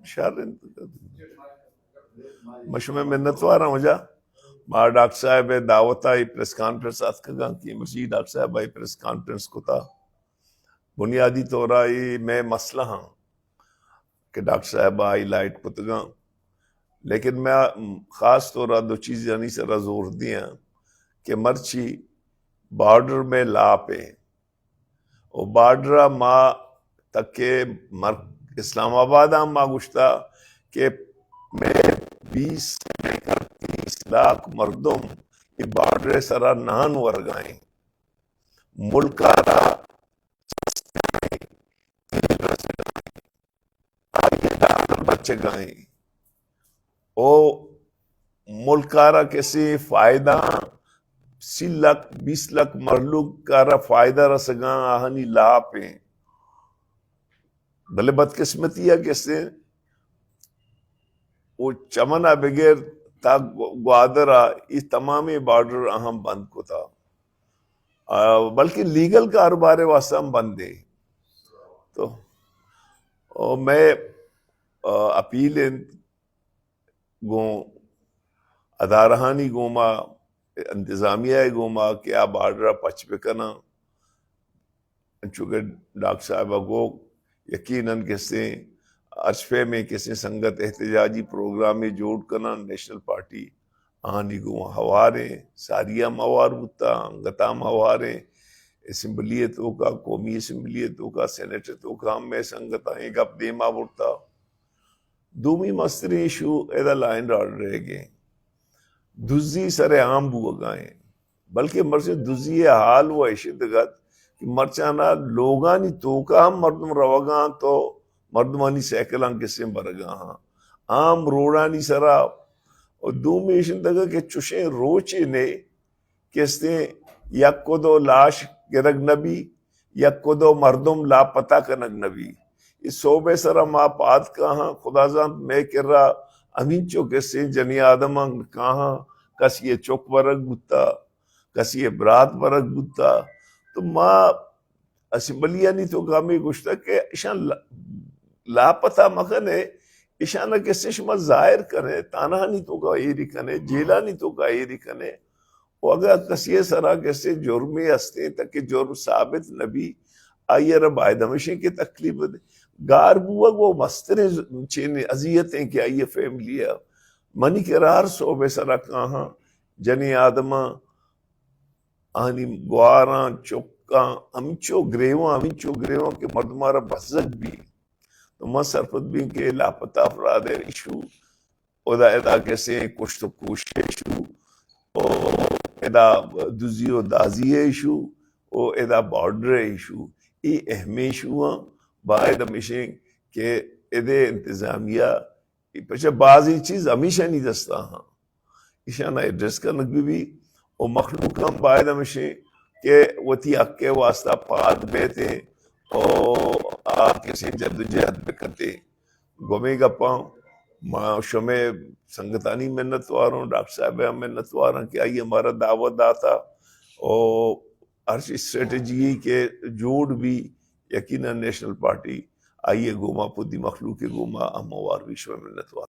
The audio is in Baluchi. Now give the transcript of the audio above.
شر انت۔ من شمئے منتوار آں واجہ۔ ما ڈاکٹر صاحب ءِ دعوت ءَ اے پریس کانفرنس اتکگاں کہ مرچی ڈاکٹر صاحب ءَ اے پریس کانفرنس کتا۔ بنیادی طور ءَ اے مئے مسئلہ آں کہ ڈاکٹر صاحب ءَ ہائی لائٹ کتگاں، لیکن میں خاص طور ءَ دو چیزانی سرا زور دیاں کہ مرچی بارڈر مئے لاپ ایں، و بارڈر ءَ ما تکے مر-، اسلام آباد ءَ ما گوشتا کہ مئے بیس، تیس لاکھ مردم اے بارڈر ءِ سرا نان ورگا ایں۔ ملک ءَ را آئی ءِ ڈالر بچگا ایں۔ او ملک ءَ را کسے فائدہ، سی لکھ، بیس لکھ مہلوک ءَ را فائدہ رسگا، آہانی لاپ ایں۔ بلے بدقسمتی ءَ کسے او چمن ءَ بگر تا گو-، گوادر ءَ اے تمامیں بارڈر آہاں بند کتا۔ آ، بلکہ لیگل کاروبار ءِ واسطہ ہم بند ایں۔ تو، او مئے، آ، اپیل انت گوں ادارہانی گوما، انتظامیہ ءِ گوما کہ آ بارڈر ءَ پچ بکناں۔ انچو کہ ڈاکٹر صاحب ءَ گو، یقیناً کسے ہرچ پیمیں کسے سنگت احتجاجی پروگرامے جوڑ کناں، نیشنل پارٹی آہانی گوں ہواریں، ساری ہم ہوار بوتا، انگت ہم ہواریں، اسمبلی ءِ توکا، قومی اسمبلی ءِ توکا، سینیٹ ءِ توکا ہم مئے سنگتاں اے گپ دیما برتا۔ دومی مستریں ایشو ادا لا اینڈ آرڈر رہ گئے، دزی سر عام بوگا ایں، بلکہ مرچی دزی ءِ حال و ایش انت کہ مرچانا لوگانی توکا ہم مردم روگا انت و مردمانی سائیکلاں کسے برگا ہاں عام روڈانی سرا۔ و دومی ایش انت کہ چوشیں روچے نے کہ استیں یک و دو لاش گرگ نہ بی، یک و دو مردم لاپتہ کنگ نہ بی۔ اے سوب ءِ سرا ما پاد کاہاں، خدا زانت مئے کرا ہمینچو کسے جنی آدماں کاہاں، کسی ءِ چک برگ بوتا، کسی ءِ برات برگ بوتا۔ تو ما اسمبلیانی توکا ہمے گوشتگ کہ اشاں لا-، لاپتہ مکنے، اشانا کسے شما ظاہر کنے، تانہانی توکا ایری کنے، جیلانی توکا ایری کنے۔ و اگاں کسی ءِ سرا کسے جرمے ہستیں تاکہ جرم ثابت نہ بی، آئی ءَ را باید ہمیشیں کہ تکلیف بدے۔ گار بوگ و مستریں ز-، چین اذیتیں کہ آئی ءِ فیملی ءَ منی کرا ہر سوب ءِ سرا کاہاں جنیں آدماں آہانی گواراں، چکاں، ہمینچو گریواں، ہمینچو گریواں کہ مردماں را بزگ بی۔ تو من سرپد بیں کہ لاپتہ افراد ءِ ایشو، ادا، ادا کسے کشت و کوش ءِ ایشو، او ادا دزی و دازی ءِ ایشو، او ادا بارڈر ءِ ایشو، اے اہمیں ایشو آں۔ باید ہمیشیں کہ ادے انتظامیہ، پچہ بازیں چیز ہمیشانی دستا ہاں۔ ایشانا ایڈریس کنگ بہ بی و مخلوق ہم باید ہمیشیں کہ وتی حق ءِ واسطہ پاد بیتیں و آ کسے جدوجہد بکنتیں۔ گمے گپاں ما شمے سنگتانی منتوار اوں، ڈاکٹر صاحب ءِ ہم منتوار اوں کہ آئی ءَ مارا دعوت داتا و ہرچ اسٹریٹجی کہ جوڑ بی، یقیناً نیشنل پارٹی آئی ءِ گوما پدی مخلوق ءِ گوما ہم ہوار بی۔ شمے منتوار۔